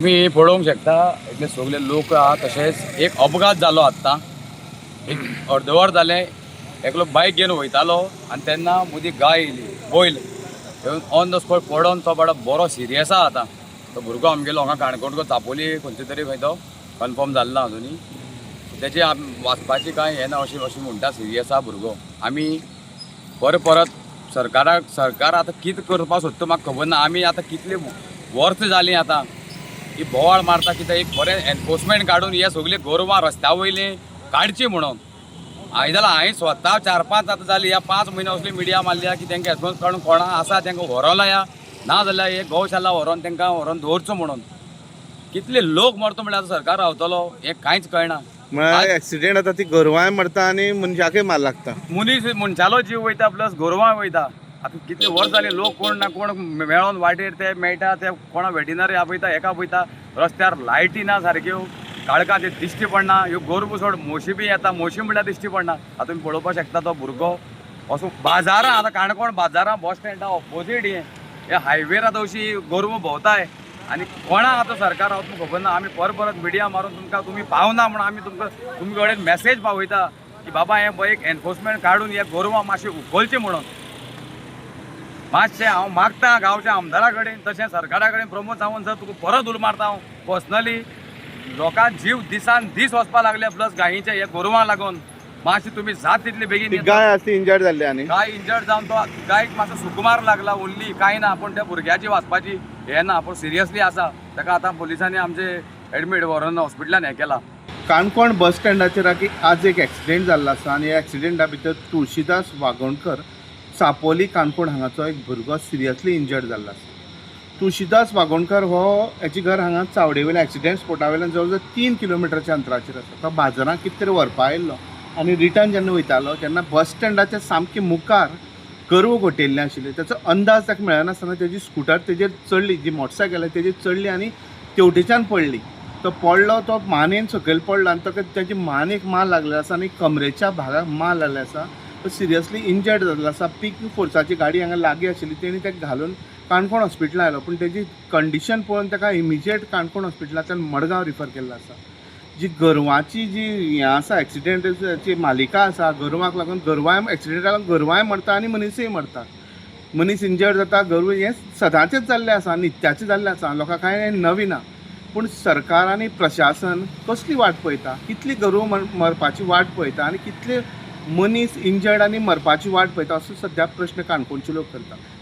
तुमी पळोवंक शकता इतले सगळे लोक आहा. तशेंच एक अपघात जालो आत्तां एक अर्दवर जालें. एकलो बायक घेवन वयतालो आनी तेन्ना मदीं गाय येयली, बैल येवन ऑन the spot पडोन तो बाबडो बरो सिरियस आहा. आतां तो भुरगो आमगेलो हांगा काणकोणको चापोली खंयचे तरी खंय तो कन्फर्म जालो ना अजुनी. तेजी वाचपाची कांय हें ना अशें अशें म्हणटा. सिरियस आहा भुरगो. आमी परत परत सरकाराक, सरकार आतां कितें करपाक सोदता म्हाका खबर ना. आमी आतां कितली वर्सां जालीं आतां ही बोवाळ मारता कितें एक बरें एनफोर्समेंट काडून हे सगळीं गोरवां रस्त्या वयलीं काडची म्हणून. हांवें जाल्यार हांवें स्वता 4-5 आतां जाली ह्या 5 म्हयने असली मिडिया मारल्या की तांकां एनफोर्स काडून कोणा आसा तांकां व्हरोन लाया, ना जाल्यार हे गोशाला व्हरोन तांकां व्हरोन दवरचो म्हणून. कितले लोक मरता म्हणल्यार आतां सरकार रावतलो हें कांयच कळना. म्हळ्यार एक्सिडेंट जाता, ती गोरवांय मरता आनी मनशाकय मार लागता. मनीस मनशालो जीव वयता प्लस गोरवां वयता. आतां कितले वर्स जाली लोक कोण ना कोण मेळोन वाटेर ते मेळटा, ते कोणा वेटिनरी आपयता, हेका आपयता. रस्त्यार लायटी ना सारक्यो, काळखां ते दिश्टी पडना. ह्यो गोरवां सोड म्हशी बी येता, म्हशी म्हणल्यार दिश्टी पडना. आतां तुमी पळोवपाक शकता तो भुरगो असो बाजारां आतां काणकोण बाजारां बस स्टँडा ऑपोजीट हे हायवेर आतां अशी गोरवां भोंवताय आनी कोणाक आतां सरकार रावता खबर ना. आमी परत परत मिडिया मारून तुमकां तुमी पावना म्हणून आमी तुमकां तुमचे कडेन मॅसेज पावयता की बाबा हें पळय एक एनफोर्समेंट काडून हे गोरवां मातशें उखलचें म्हणून. मातशें हांव मागता गांवच्या आमदारा कडेन तशें सरकारा कडेन. प्रमोद सावंत सर, तुका परत उलो मारता हांव पर्सनली. लोकांक जीव दिसान दीस वचपाक लागले प्लस गायीचे हे गोरवां लागून. मातशें तुमी जात तितले बेगीन ती गाय आसा ती इंजर्ड जाल्ली आनी गाय इंजर्ड जावन तो गायक मातसो सुकुमार लागला ओन्ली, कांय ना. पूण त्या भुरग्याची वाचपाची हें ना, पूण सिरियसली आसा. ताका आतां पुलिसांनी आमचे एडमीट व्हरोन हॉस्पिटलान हें केला. काणकोण बस स्टँडाचेर आज एक एक्सिडेंट जाल्लो आसा आनी ह्या एक्सिडेंटा भितर तुळशीदास वागोणकर, चापोली काणकोण हांगाचो एक भुरगो सिरियसली इंजर्ड जाल्लो आसा. तुळशीदास वागोणकर हो हेचें घर हांगा चावडे वयल्यान एक्सिडेंट स्पोटा वयल्यान जवळ जवळ 3 किलोमिटरच्या अंतराचेर आसा. तो बाजारांत कितें तरी व्हरपा आयिल्लो आनी रिटर्न जेन्ना वयतालो तेन्ना बस स्टँडाच्या सामकें मुखार गोरवां गोठयल्लें आशिल्लें. ताचो अंदाज ताका मेळनासतना तेजी स्कुटर तेजेर चडली, जी मोटरसायकल आसा तेजेर चडली आनी तेवटेच्यान पडली. तो पडलो, तो मानेन सकयल पडलो आनी ताका तेजी मानेक मार लागलेलो आसा आनी कमरेच्या भागाक मार लागलेलो आसा. तो सिरियसली इंजर्ड जाल्लो आसा. पीक फोर्साची गाडी हांगा लागीं आशिल्ली, तेणी ताका घालून काणकोण हॉस्पिटलान आयलो, पूण तेजी कंडिशन पळोवन ताका इमिजिएट काणकोण हॉस्पिटलांतल्यान मडगांव रिफर केल्लो आसा. जी गोरवांची जी हें आसा, एक्सिडेंटाची मालिका आसा, गोरवांक लागून गोरवांय एक्सिडेंटाक लागून गोरवांय मरता आनी मनीसय मरता. मनीस इंजर्ड जाता, गोरवां, हें सदांचेंच जाल्लें आसा, नित्याचें जाल्लें आसा. लोकांक कांय नवीं ना. पूण सरकार आनी प्रशासन कसली वाट पळयता, कितली गोरवां मरपाची वाट पळयता आनी कितले मनीस इंजर्ड आनी मरपाची वाट पळयता, असो सद्या प्रश्न काणकोणचे लोक करता.